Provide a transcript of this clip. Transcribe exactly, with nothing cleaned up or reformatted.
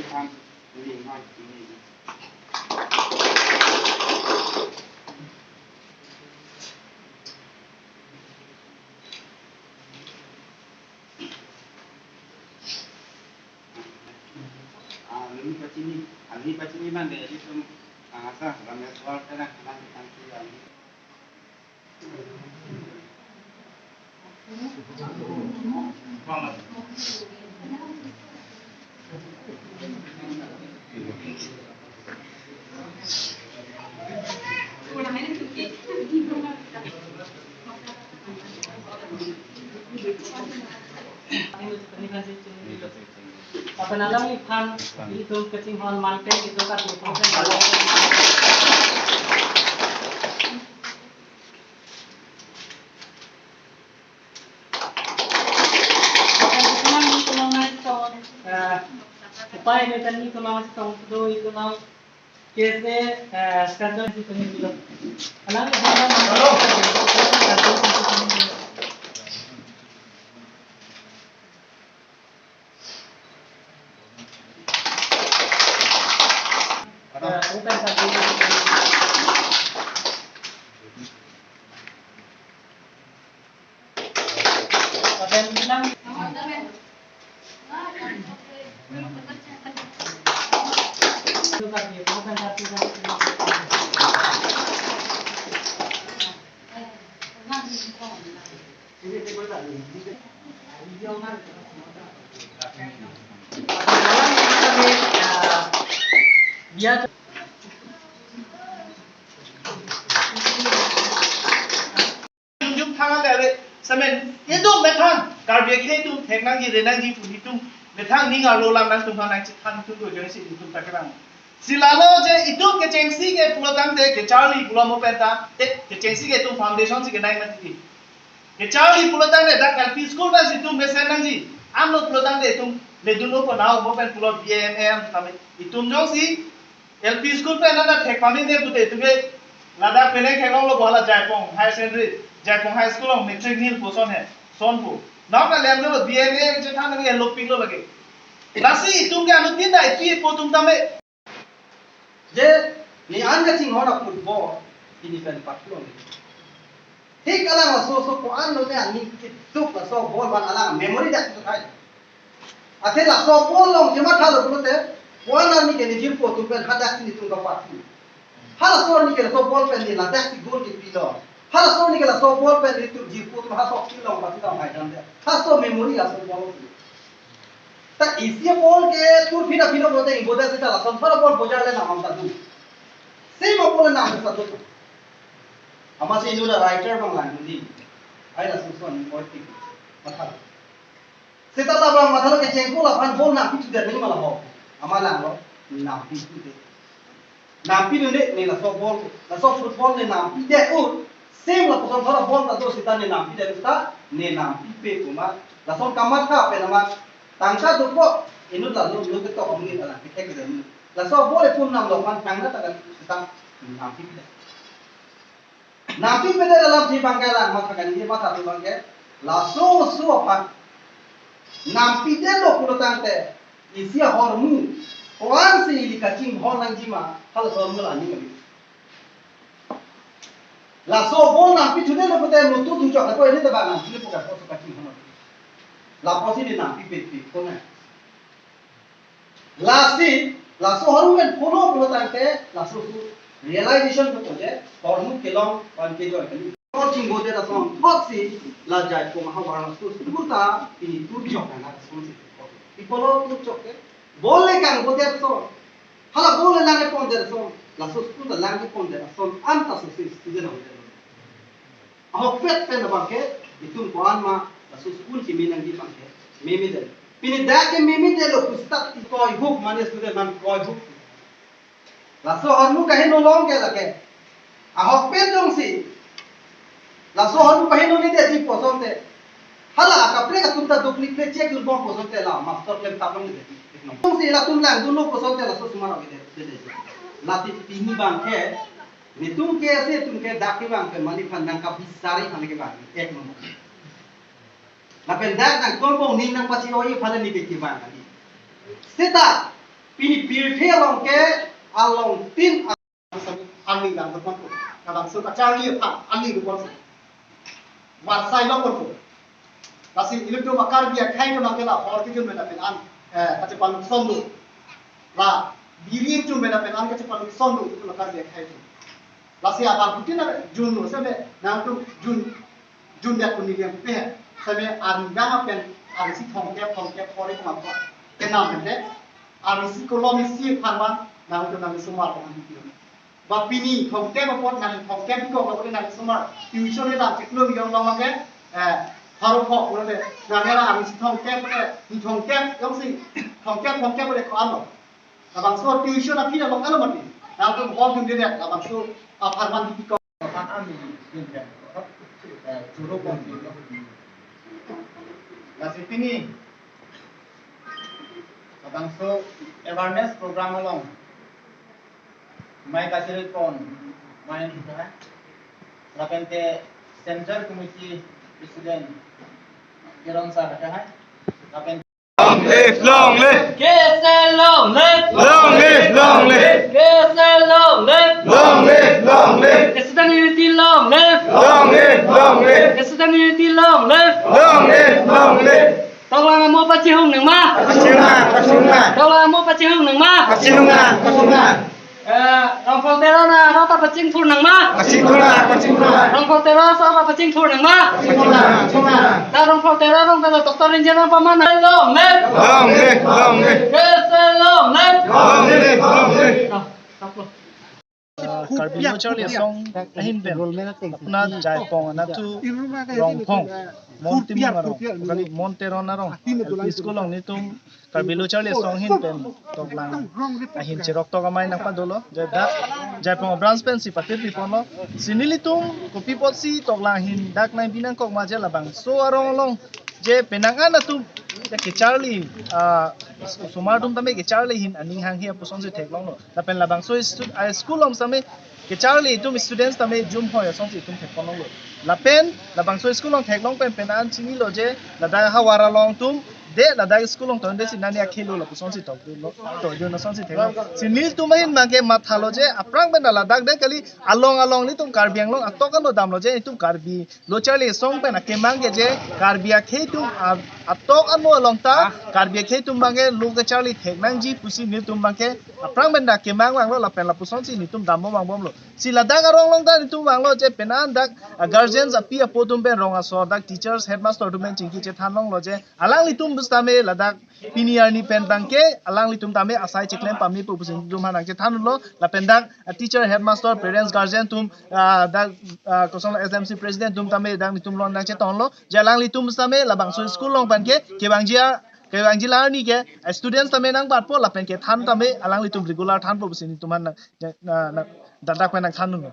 Thank you. Ah, lumi pachini, ah, lumi pachini bang de, itum, ah, sa, Ramesh War, kana, kana, kana, kana, Lapen alangliphan itum kachinghon mangte itum ka Upai ni tani tulang sitong sudo itulang K S A, eh, schedule di tani bilo. Alang Jum jum thang ale ale semen itum methang Karbi akhei atum thek nangji re nangji pu itum methang ning arlo lam nangtum ha nangchethan itum do jeng si itum ta kerang. Si lalo je itum kechengsi ke pulo tangte kecharli pulo mo penta te kechengsi ke itum foundation si kenai mati. Kecharli pulo tangte dak L P school ta si itum mesen nangji. Amlo pulo tangte itum ledun opo nau mo pen pulo B A M A M tame itum jongsi L P school pen nana thek pamine pute tuke ladak pene kelong lo bohala Jaipong High Secondary, Jaipong High School along matric nil puson he, son pu. Nau na lem lo B M A je than nang lo ping lo lagi. Lasi itum ke anu tinda ipi ipo tum tame. Je ni an kachinghon a football ini pen patlo ni. Thik alang laso so ko-an lo ne ani kituk laso ball ban alang memory dak tu kai. Athe laso ball along kematha lo pulote, ko-an arni ke nejirpo atum pen hadak si netum kapathu. Halaso arni ke laso ball pen ne ladak si goal kepilo. Halaso arni ke laso ball pen netum jirpo atum halaso field along pathu tang hai dam de. Halaso memory laso ball. Ta isi ball ke tur phina phina pulote ingboda seta lason thora ball bojar le nam ta do. Same ball nam ta do. Amatsi inut a writer bang lang di. Ai lason son ni ball tik. Matha. Seta labang matha lo kechengko laphan ball nangpi chudet ni mala ho. Ama langlo nangpi chudet. Nangpi dunde ne laso ball, laso football ne nangpidet un. Same lapuson thora ball ta do seta ne nangpidet seta ne nangpipe pu ma. Lason kamatha pen amat tangka dokok inut la lo lo ketok amonit alang kethek kedet. Laso ball epum nanglo aphan tangka ta kali seta nangpipedet. Nangpipedet alamthe abang ke alang matha kali, matha abang ke laso so aphan nangpidetlo pulo tangte isi ahormu ko-an si ili kachinghon nangji ma halaso ahormu la aning kali. Laso ball nangpithudetlo pute mutu thuchok ako ili ta ba nangpile pu ka ko so kachinghon. Lapusi ili nangpipepe ko na. Lasi, laso ahormu pen pulo pulo tangte, laso su realization ko je, ahormu kelong pan kejoi kali. Kor chingbodet ason, thotsi, la Jaipong ahavar laso school ta, pini turjok nang ason si. Pi pulo turjok ke, ball le kangbodet ason, hala ball le langpondet ason, laso school ta langpondet ason, anta so si student ahut. Ahokpet pen abang ke, itum ko-an ma, laso school keme nangji abang ke, memedet. Pini dak ke memedetlo pu start ti koi hup mane student man koi hup. Laso ahormu kaheno long ke lake. Ahokpet jongsi. Laso ahormu kaheno ni de di puson te. Hala akaprek atum ta dukli plek chek dun bom puson te la master klem tap long ni de di. Jongsi latum langdunlo puson te laso sumar ave de de. Lati pini abang ke. Netum ke ase atum ke dak kevang ke mani phan nangkabisari phan kevang ek nomor. Lapen dak nangkol bong ning nangpachiroi phan ni ke kevang kali. Seta Pini pirthe along ke along tin arni lang dokon ko. Labangso kacharli aphan arni dokon ko. Varsai dokon ko. Lasi ilitum a-Karbi akhei atum abangke la hor kejun pen lapen an, eh, kachepaluson do. La biri kejun pen lapen an kachepaluson do ilitum a-Karbi akhei atum. Lasi abang kutin na jun lo seme nangtum jun jun dia kuni liang pe. Seme arni dang pen arni isi thomkep thomkep hori kumang ko. Kenam pen de. Arni isi kolom isi aphan man nangtum nangli osomar ko man. Ba pini thomkep apot nangli thomkep ko ko nangli osomar. Tuition ni dam chiklo ni yong long ke. Eh, haro ko ko le. Nangli la arni isi thomkep ke. Ni thomkep yong si. Thomkep thomkep ko le ko-an lo. Labangso tuition aphi na long alo mati. Nangtum hol dun dede, labangso apharman di piko. Aphan ami din ke, eh, choro pon di. Lasi pini labangso awareness program along mai kasiri pon, mai kita. Lapen ke Central Committee President Kiron sir kita. Lapen Long live, long live. K S A long live. Long live, long live. K S A long live. Long live, long live. K S A unity long live. Long live, long live. K S A unity long live. Long live, long live. Toklang amo pachihung nangma. Pachihung nang, pachihung nang. Toklang amo pachihung nangma. Pachihung nang, pachihung nang. Eh, Rongphong Teron arong ta pachingthur nangma. Pachingthur nang, pachingthur nang. Rongphong Teron arong ta pachingthur nangma. Pachingthur nang, pachingthur nang. Ta Rongphong Teron arong ta Doctor Engineer Paman long live. Long live, long live. K S A long live. Long live, long live. Ah, tak lo. Ah, Karbi Lo Charli Asong ahin pen apna Jaipong anatthu Rongphong, Mon Timung arong, kali Mon Teron arong L P school along nelitum Karbi Lo Charli Asong ahin pen toklang ahin cherok tok amei nangpadolo. Je dak Jaipong branch pensi patir piponlo. Si nelitum kopi apotsi toklang ahin dak nangpi nangkok ma je labangso arong along je penang an atum je kacharli, ah, osomar atum tame kacharli ahin aning hanghe apusonsi theklonglo. Lapen labangso stu-, ah, school along tame kacharli atum students tame jum hoi asonsi itum thekponlonglo. Lapen labangso school along theklong pen penang an chinilo je ladak havar along atum de ladak school along tonde si nani akhelo lapusonsi tokdunlo, tokdun asonsi theklong. Si nelitum ahin abangke mathalo je aphrang pen ladak de kali along along nelitum Karbi Anglong atok ano damlo je itum Karbi Lo Charli Asong pen akemang ke je Karbi akhei atum a-, atok ano along ta Karbi akhei atum abangke lo kacharli thek nangji pusi nelitum abangke aphrang pen akemang vanglo lapen lapusonsi nelitum dambom vangbomlo. Si ladak arong along ta nelitum vanglo je penang an dak, ah, guardians api apo atum pen rong asor dak teachers headmaster atum pen chingki chethanlonglo je alanglitum bus tame ladak pini arni pen abangke alanglitum tame asai cheklem pame pu pusi nelitum aphan nangchethanlo lapen dak, ah, teacher, headmaster, parents, guardian atum, ah, dak, ah, koson S M C president atum tame dak nelitum along nangchetonlo je alanglitum tame labangso school along abangke kevangji a-, kevangji la arni ke, ah, students tame nangbatpo lapen kethan tame alanglitum regular thanpo pusi nelitum aphan nang, na, na, dak dak pen nangthanlo.